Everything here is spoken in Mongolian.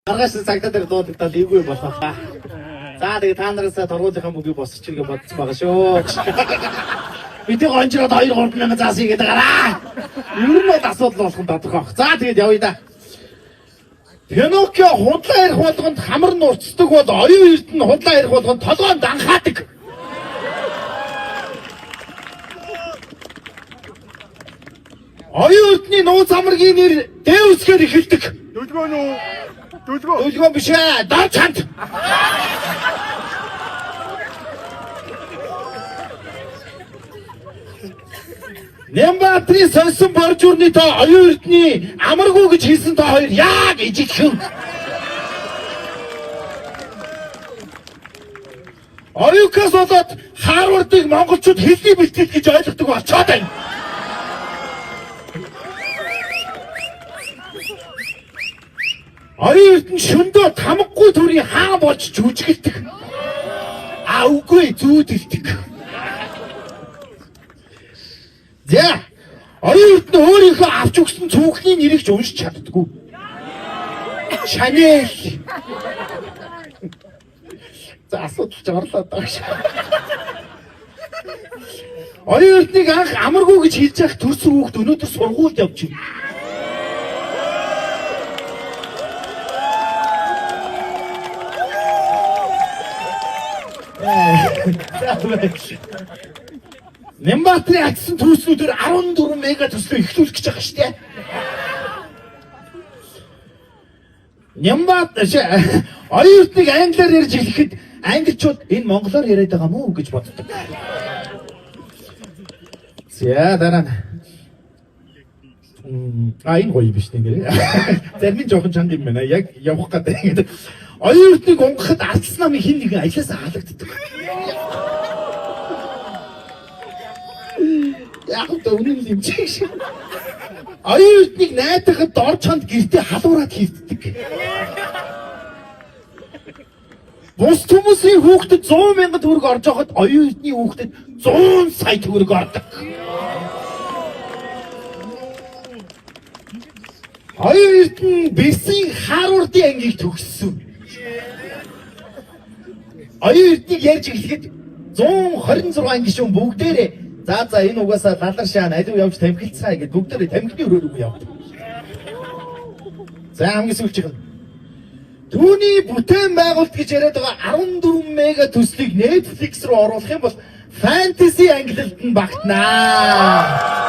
Маргааш цагдаа дээр дуудагдаад эвгүй болох ба. За тэгээ та нараас торгуулийнхаа мөнгийг босч иргэ бодсон байгаа шүү. Бидний гонжроод 2 3 мянган заас хийгээд гараа. Ер нь бол асуудал болох нь тодорхой баг. За тэгээд явъя да. Пиноккио худлаа ярих болгонд хамар нурцдаг бол оюун эрдэнэ худлаа ярих болгонд толгой нь данхаадаг. Оюун эрдний нууц амаргийн нэр Дэвсгээр эхэлдэг. Дүлгөө нүү? Дүлгөө. Өлгөө биш ээ, дор чанд. Нямбатрын сонсон боржуурны тоо оюун эрдний амаргүй гэж хэлсэн тоо хоёр яг ижигхэн. Оюукаас болоод Харвардыг монголчууд хэлний бэлтгэл гэж ойлгодог болчоод байна. Оюун эрдэнэ шөндөө тамгагүй төрийн хаан болж жүжиглдэг. А үгүй зүүдэлдэг. За оюун эрдэнэ өөрийнхөө авч өгсөн цүнхний нэрийг ч уншиж чаддаггүй. Шанел. За асуудал ч орлоо даа. Оюун эрднийг анх амаргүй гэж хэлж явах төрсөн хүүхд өнөөдөр сургуульд явж байна. Нямбатрын атсан төслүүдээр 14 мега төслөө эхлүүлэх гэж байгаа шүү дээ. Нямбат оюун эрднийг англиар ярьж эхлэхэд англичууд энэ монголоор яриад байгаа мó гэж боддог. За дараа нь а энэ гоё биш нэ. Зарим нь жоохон чанга юм байна. Яг явах гэдэг ингээд оюун эрднийг унгахад ардсан намын хин нэгэн ажлаасаа халагддаг. Яг л үнэн л юм чи шиг. Оюун эрднийг найдахад дор чонд гэртээ халуураад хийвддэг. Бус хүмүүсийн хүүхдэд 100 мянган төгрөг орж байхад оюун эрдний хүүхдэд 100 сая төгрөг ордог. Оюун эрдэнэ Бэсийн Харвардын ангийг төгссөн. Оюун эрднийг ярьж эхлэхэд 126 анги шүүн бүгдээрээ за за энэ угаасаа лалар шаан алив явж тамхилцгаа гэд бүгдээрээ тамхины өрөө рүү явдаг. За хамгийн сүүлчийнх нь түүний бүтээн байгуулалт гэж яриад байгаа 14 мега төслийг Netflix руу оруулах юм бол фэнтези ангилалд нь багтнаа.